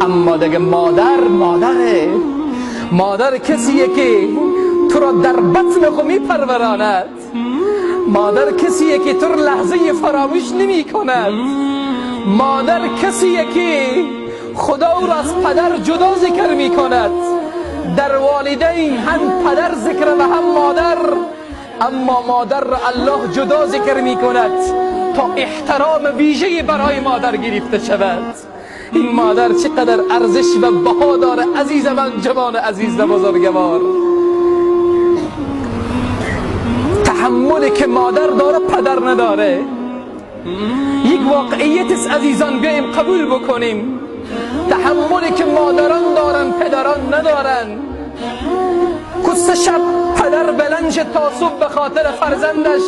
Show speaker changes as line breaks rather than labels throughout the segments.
اما دیگه مادر مادره. مادر کسیه که تو را در بطن خود میپروراند. مادر کسیه که تو را لحظه فراموش نمی کند. مادر کسیه که خدا او را از پدر جدا ذکر می کند. در والدین هم پدر ذکر و هم مادر، اما مادر را الله جدا ذکر می کند تا احترام ویژه برای مادر گرفته شود. این مادر چقدر ارزش و بها داره عزیز من، جوان عزیز و بزرگوار. تحملی که مادر داره پدر نداره. یک واقعیت است عزیزان، بیایم قبول بکنیم. تحملی که مادران دارن پدران ندارن. کس شب پدر بلند شه تا صبح به خاطر فرزندش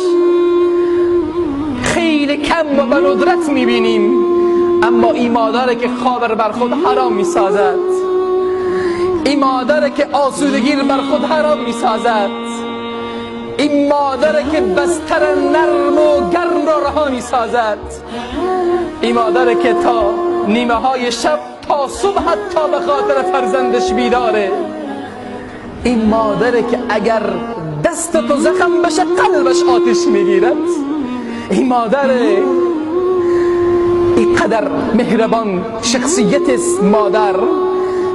خیلی کم و به ندرت میبینیم. اما این مادره که خواب بر خود حرام میسازد، این مادره که آسودگی بر خود حرام میسازد، این مادره که بستر نرم و گرم را رها میسازد، این مادره که تا نیمه های شب تا صبح حتی به خاطر فرزندش بیداره، این مادره که اگر دست تو زخم بشه قلبش آتش میگیرد، این مادره اینقدر مهربان شخصیت است مادر.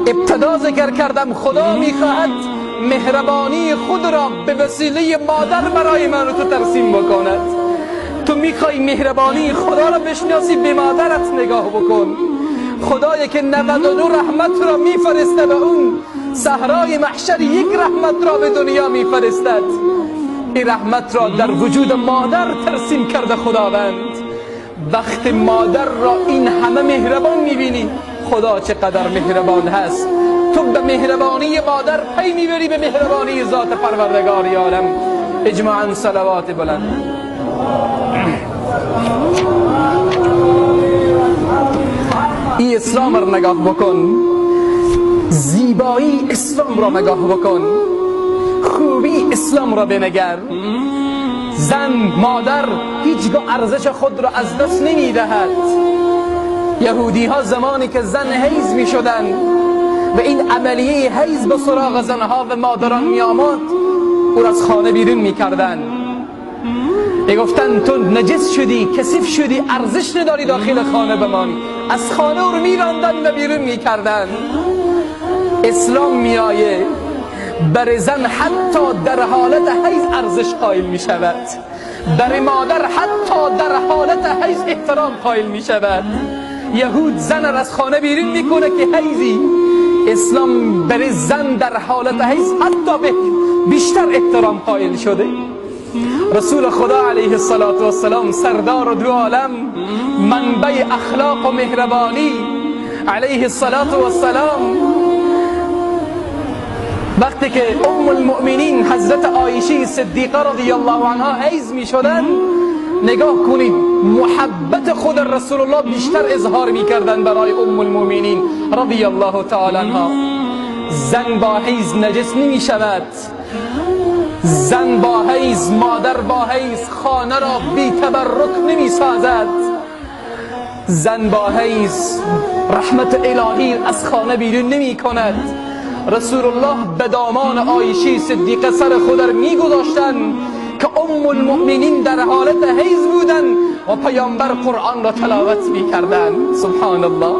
ابتدا ذکر کردم خدا میخواهد مهربانی خود را به وسیله مادر برای من و تو ترسیم بکند. تو میخوای مهربانی خدا را بشناسی، به مادرت نگاه بکن. خدایی که 99 رحمت را میفرسته به اون صحرای محشر یک رحمت را به دنیا میفرستد. این رحمت را در وجود مادر ترسیم کرده خداوند. وقت مادر را این همه مهربان میبینی، خدا چقدر مهربان هست. تو به مهربانی مادر پی میبری، به مهربانی ذات پروردگار عالم. اجماعا صلوات بلند. ای اسلام را نگاه بکن، زیبایی اسلام را نگاه بکن، خوبی اسلام را بنگر. زن مادر هیچگاه ارزش خود را از دست نمیدهد. یهودی ها زمانی که زن حیض می شدن و این عملیه حیض به سراغ زنها و مادران می آمد، او را از خانه بیرون می کردن. می گفتن تو نجس شدی، کثیف شدی، ارزش نداری داخل خانه بمانی. از خانه او رو می راندن و بیرون می کردن. اسلام می آیه بر زن حتی در حالت حیض ارزش قائل می شود، بر مادر حتی در حالت حیض احترام قائل می شود. یهود زن را از خانه بیرون میکنه که حیضی. اسلام بر زن در حالت حیض حتی بیشتر احترام قائل شده. رسول خدا علیه الصلاة والسلام سردار دو عالم، منبع اخلاق و مهربانی علیه الصلاة والسلام، وقتی که ام المؤمنین حضرت عایشه صدیقه رضی الله عنها حیض می شدن، نگاه کنید محبت خود رسول الله بیشتر اظهار می کردن برای ام المؤمنین رضی الله تعالی عنها. زن با حیض نجس نمی شود، زن با حیض، مادر با حیض خانه را بی تبرک نمی سازد. زن با حیض رحمت الهی از خانه بیرون نمی کند. رسول الله به دامان عایشه صدیقه سر خود را می گذاشتن که ام المؤمنین در حالت حیض بودن و پیامبر قرآن را تلاوت می کردن. سبحان الله،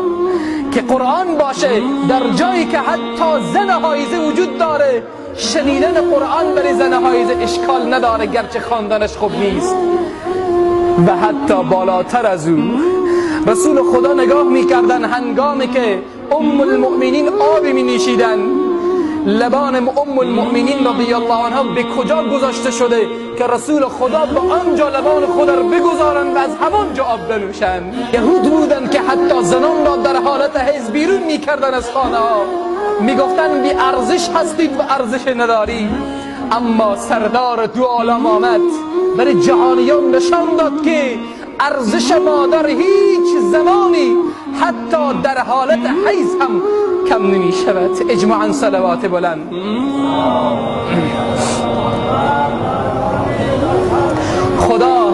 که قرآن باشه در جایی که حتی زن حایزه وجود داره، شنیدن قرآن برای زن حایزه اشکال نداره گرچه خواندنش خوب نیست. و حتی بالاتر از او رسول خدا نگاه میکردن هنگامی که ام المؤمنین آب می نوشیدن، لبان ام المؤمنین رضی الله عنها به کجا گذاشته شده که رسول خدا به آنجا لبان خود را بگذارند و از همانجا آب بنوشند. یهود بودند که حتی زنان را در حالت حیض بیرون میکردن از خانه ها، میگفتن بی ارزش هستید و ارزش ندارید. اما سردار دو عالم آمد برای جهانیان نشان داد که ارزش مادر هیچ زمانی حتی در حالت حیض هم کم نمی شود. اجماعا صلوات بلند. خدا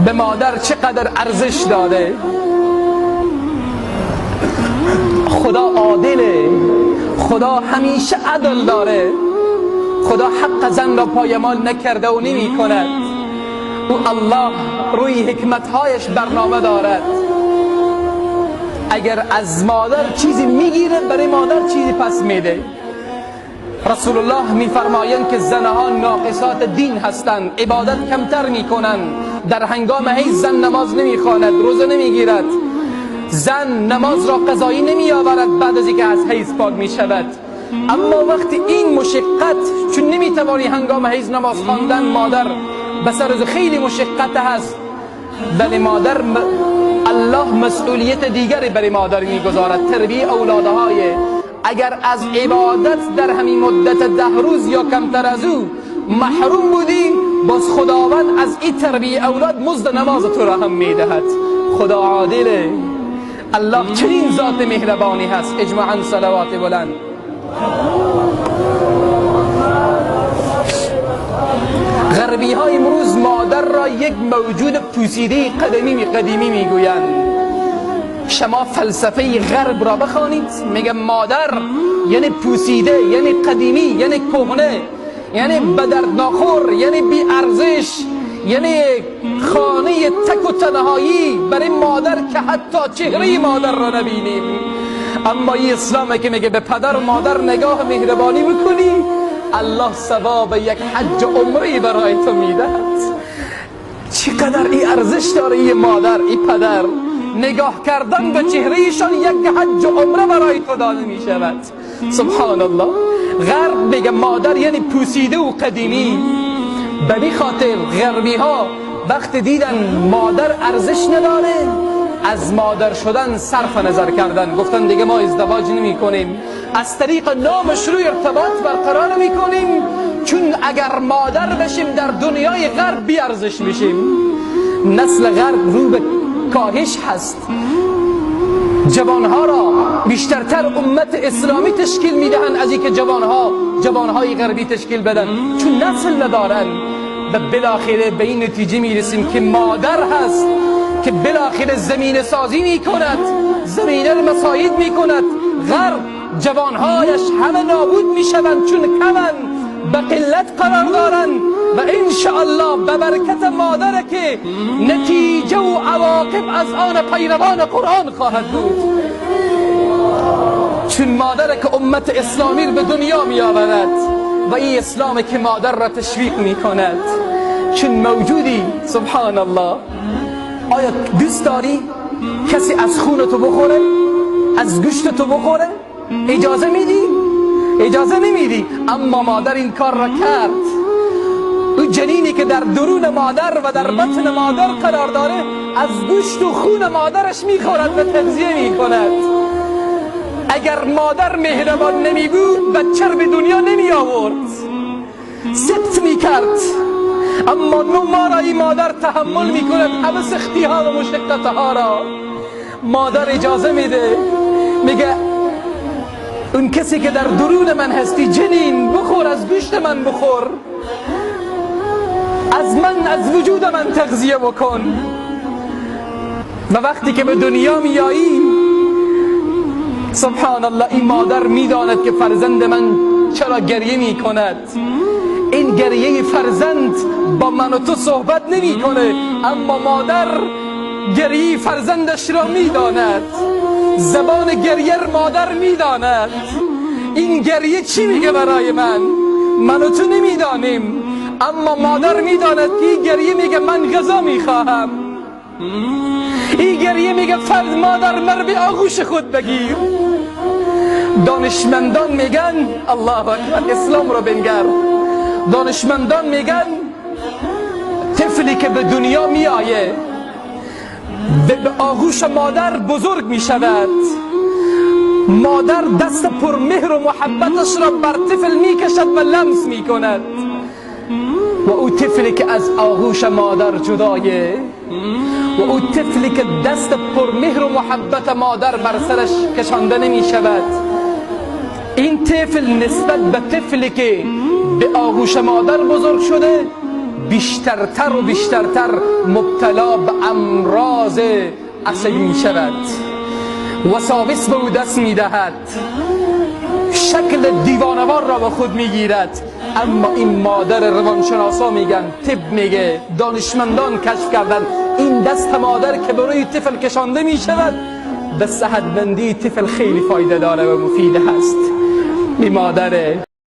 به مادر چقدر ارزش داده. خدا عادله، خدا همیشه عدل داره، خدا حق زن را پایمال نکرده و نمی کند. او الله روی حکمتهایش برنامه دارد. اگر از مادر چیزی میگیره برای مادر چیزی پس میده. رسول الله میفرمایند که زنها ناقصات دین هستند، عبادت کمتر میکنند، در هنگام حیض زن نماز نمیخواند، روزه نمیگیرد، زن نماز را قضایی نمیآورد بعد از اینکه از حیض پاک میشود. اما وقتی این مشقت، چون نمیتوانی هنگام حیض نماز خواندن، مادر به سر خیلی مشقت هست، ولی مادر الله مسئولیت دیگری برای مادر میگذارد، تربیه اولادهای. اگر از عبادت در همین مدت 10 روز یا کمتر از او محروم بودی، باز خداوند از این تربیه اولاد مزد نماز تو را هم میدهد. خدا عادله، الله چنین ذات مهربانی هست. اجماعا صلوات بلند. غربی ها امروز مادر را یک موجود پوسیده قدیمی میگویند. شما فلسفه غرب را بخوانید، میگه مادر یعنی پوسیده، یعنی قدیمی، یعنی کهنه، یعنی به درد ناخور، یعنی بی ارزش، یعنی خانه تک و تنهایی برای مادر که حتی چهره مادر را نبینیم. اما این اسلامه که میگه به پدر و مادر نگاه مهربانی بکنی، الله ثواب یک حج عمری برای تو میدهد. چقدر این ارزش داره این مادر، این پدر. نگاه کردن به چهرهشان یک حج عمره برای تو داده می شود. سبحان الله. غرب میگه مادر یعنی پوسیده و قدیمی. به این خاطر غربی ها وقتی دیدن مادر ارزش نداره، از مادر شدن صرف نظر کردن، گفتن دیگه ما ازدواج نمی کنیم، از طریق نامشروع ارتباط برقرار نمی کنیم، چون اگر مادر بشیم در دنیای غرب بی ارزش میشیم. نسل غرب رو به کاهش هست. جوانها را بیشترتر امت اسلامی تشکیل میدهند از اینکه جوانهای غربی تشکیل بدن، چون نسل ندارن. و بالاخره به این نتیجه میرسیم که مادر هست که بالاخره زمینه سازی میکند، زمینه را مساعد میکند. غرب جوانهایش همه نابود میشوند چون کمن، به قلت قرار دارند، و انشاءالله به برکت مادر که نتیجه و عواقب از آن پیروان قرآن خواهد بود. چون مادر که امت اسلامی به دنیا می آورد و این اسلام که مادر را تشویق می کند. چون موجودی سبحان الله. آیا دوست داری کسی از خون تو بخوره، از گوشت تو بخوره؟ اجازه میدی؟ اجازه نمیدی. اما مادر این کار را کرد. او جنینی که در درون مادر و در بطن مادر قرار داره، از گوشت و خون مادرش میخورد و تغذیه میکند. اگر مادر مهربان نمی بود، بچه رو به دنیا نمی آورد، سقط میکرد. اما 9 ماه را این مادر تحمل میکند، همه سختی ها و مشقت ها را. مادر اجازه میده، میگه اون کسی که در درون من هستی، جنین، بخور، از گوشت من بخور، از من، از وجود من تغذیه بکن. و وقتی که به دنیا میایی، سبحان الله، این مادر میداند که فرزند من چرا گریه میکند. این گریه فرزند با من و تو صحبت نمیکنه، اما مادر گریه فرزندش را میداند. زبان گریه مادر میداند. این گریه چی میگه برای من؟ من و تو نمیدانیم، اما مادر میداند که این گریه میگه من غذا میخواهم. این گریه میگه فرد مادر مر به آغوش خود بگیر. دانشمندان میگن، الله اکبر، اسلام رو بنگر. دانشمندان میگن طفلی که به دنیا میآیه به آغوش مادر بزرگ میشود، مادر دست پرمهر و محبتش را بر طفل میکشد و لمس میکند. و او طفلی که از آغوش مادر جدایه، و او طفلی که دست پرمهر و محبت مادر بر سرش کشانده نمی شود، این طفل نسبت به طفلی که به آغوش مادر بزرگ شده بیشترتر و بیشترتر مبتلا به امراض عصبی می شود. وساوس به او دست میدهد، شکل دیوانوار را به خود میگیرد. اما این مادر، روانشناسا میگن، طب میگه، دانشمندان کشف کردن، این دست مادر که برای طفل کشانده میشود به صحتمندی طفل خیلی فایده داره و مفید هست. این مادر